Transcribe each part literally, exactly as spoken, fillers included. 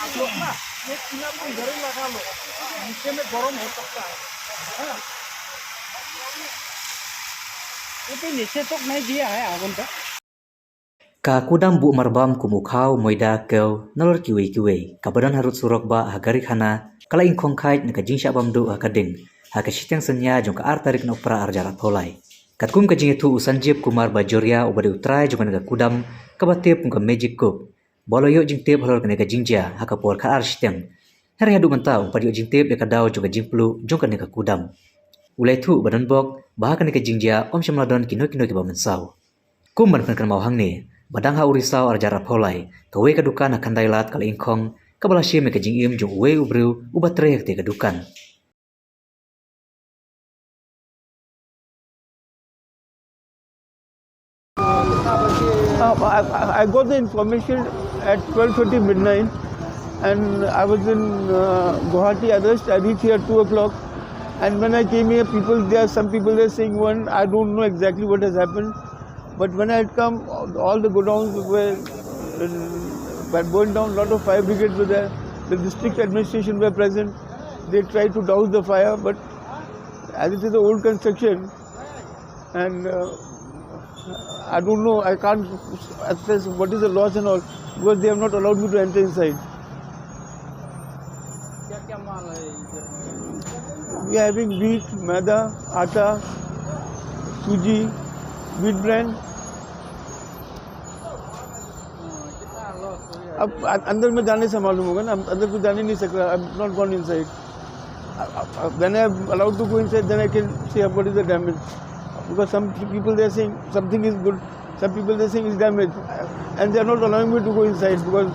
आप लोग ना ये टीना को इधर ही लगा लो, नीचे में गर्म हो सकता है। हाँ। ये तो नीचे तक नहीं दिया है आवन का। Ka kudam buh marbam kum u khaw, moida, kew, nalor kiwei kiwei, kaba don harud surok ba ha Garikhana, ka la ingkhong khaid na ka jingshah bam duh ha ka ding ha ka shiteng synñia jong ka ar tarik Nohprah arhajar arphew lai. Katkum ka jingïathuh u Sanjeev Kumar Bajoria, uba dei u trai jong kane ka kudam kaba tip kum ka Magic Cook, ba u la ïoh jingtip halor kane ka jingjia ha ka por khatar shiteng. Hynrei haduh mynta um pat ïoh jingtip ïa ka daw jong ka jingpluh jong kane ka kudam. U la ïathuh ba don bok ba ha kane ka jingjia ym shym la don kino kino kiba mynsaw. Kum ban pynkynmaw hangne ba dang ha u Risaw arhajar arphew lai, kawei ka dukan ha Khandai Lad ka la ingkhong, kaba la shim ïa ka jingim jong uwei u briew uba trei ha katei ka dukan. Uh, I, I got the information at twelve thirty midnight, and I was in uh, Guwahati arrest. I reached here at two o'clock, and when I came here, people there, some people there saying one, I don't know exactly what has happened, but when I had come, all the godowns were uh, were burned down. A lot of fire brigades were there. The district administration were present. They tried to douse the fire, but as it is an old construction, and uh, I don't know, I can't assess what is the loss and all, because they have not allowed me to enter inside. We are having wheat, maida, atta, suji, wheat bran. अब अ- अंदर में जाने से मालूम होगा ना, हम अंदर को जाने नहीं सकता। I have not gone inside. When I am allowed to go inside, then I can see what is the damage. Because some people, they are saying something is good, some people, they are saying it's damage, and they are not allowing me to go inside because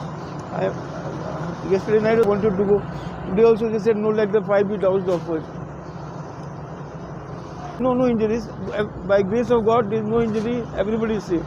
I, yesterday night I wanted to go. Today also they said no, let the fire be doused off first. No, no injuries. By grace of God, there is no injury. Everybody is safe.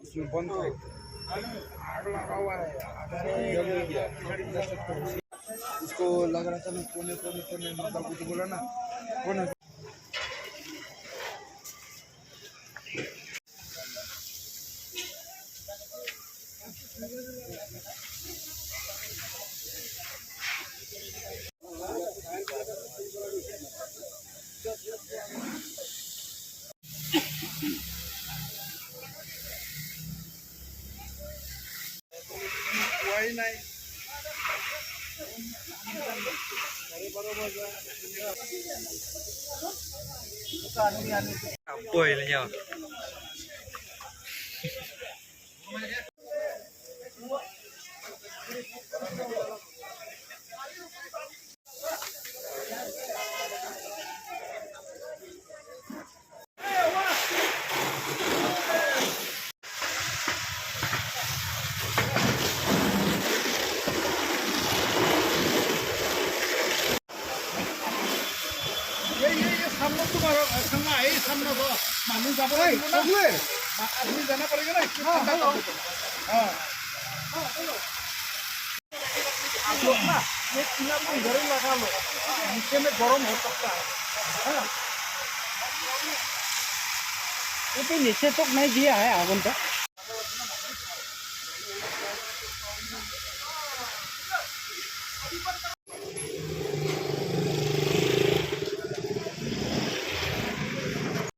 उसमें बंद था। आग लगा हुआ है। इसको लग रहा था ना, कोने, कोने, कोने, मतलब, कुछ बोला ना, कोने। Poi le nyo. ये, ये, ये सामने तुम्हारा, सामने, यही सामने को मालूम जाबो। ए, ना? सामने। मा-, आदमी जाना पड़ेगा ना, इसमें हाँ, ठंडा हेलो। कर देते हैं। हाँ। हाँ, हेलो। आप लोग ना, ये टीना को इधर ही लगा लो, नीचे में गर्म हो सकता है। हाँ। ये तो नीचे तक नहीं दिया है आवन का।